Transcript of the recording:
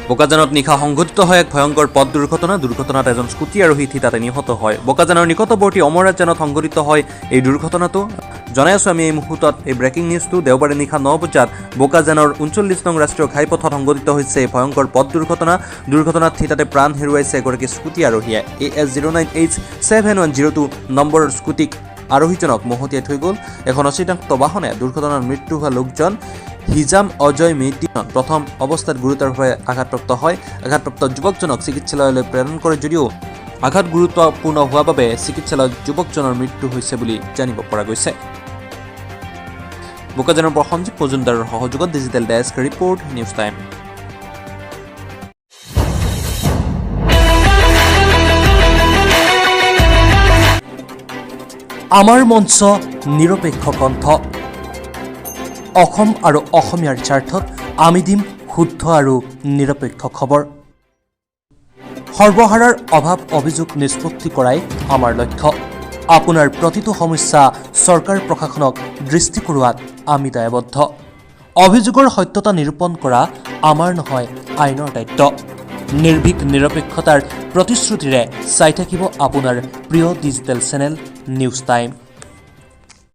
বোকাজানত নিশা সংঘটিত হয় এক ভয়ংকৰ পথ দুৰ্ঘটনা। দুৰ্ঘটনাত এজন স্কুটি আৰোহী থিতাতে নিহত হয়। বোকাজানৰ নিকটৱৰ্তী অমৰাজানত সংঘটিত হয় এই দুৰ্ঘটনাটো। জনাই আছোঁ আমি এই মুহূৰ্তত এই ব্ৰেকিং নিউজটো। দেওবাৰে নিশা 9 বজাত বোকাজানৰ 39 নং ৰাষ্ট্ৰীয় ঘাইপথত সংঘটিত হৈছে এই ভয়ংকৰ পথ দুৰ্ঘটনা। দুৰ্ঘটনাত থিতাতে প্ৰাণ হেৰুৱাইছে এগৰাকী স্কুটি আৰোহীয়ে। AS 09 H 7102 নম্বৰৰ স্কুটিক আৰোহীজনক মহতিয়াই থৈ গ'ল এখন অচিনাক্ত বাহনে। দুৰ্ঘটনাত মৃত্যু হোৱা লোকজন হিজাম অজয় মেইতি। প্ৰথম অৱস্থাত গুৰুতৰভাৱে আঘাতপ্ৰাপ্ত হয়। আঘাতপ্ৰাপ্ত যুৱকজনক চিকিৎসালয়লৈ প্ৰেৰণ কৰে যদিও আঘাত গুৰুত্বপূৰ্ণ হোৱাৰ বাবে চিকিৎসালয়ত যুৱকজনৰ মৃত্যু হৈছে বুলি জানিব পৰা গৈছে। বোকাজানৰ পৰা সঞ্জীৱ মজুমদাৰৰ সহযোগত digital desk report, news time. আমাৰ মঞ্চ, নিৰপেক্ষ কণ্ঠ। অসম আৰু অসমীয়াৰ স্বাৰ্থত আমি দিম শুদ্ধ আৰু নিৰপেক্ষ খবৰ। সৰ্বহাৰাৰ অভাৱ অভিযোগ নিষ্পত্তি কৰাই আমাৰ লক্ষ্য। আপোনাৰ প্ৰতিটো সমস্যা চৰকাৰ প্ৰশাসনক দৃষ্টি কৰোৱাত আমি দায়বদ্ধ। অভিযোগৰ সত্যতা নিৰূপণ কৰা আমাৰ নহয়, আইনৰ দায়িত্ব। নিৰ্ভীক নিৰপেক্ষতাৰ প্ৰতিশ্ৰুতিৰে চাই থাকিব আপোনাৰ প্ৰিয় ডিজিটেল চেনেল নিউজ টাইম।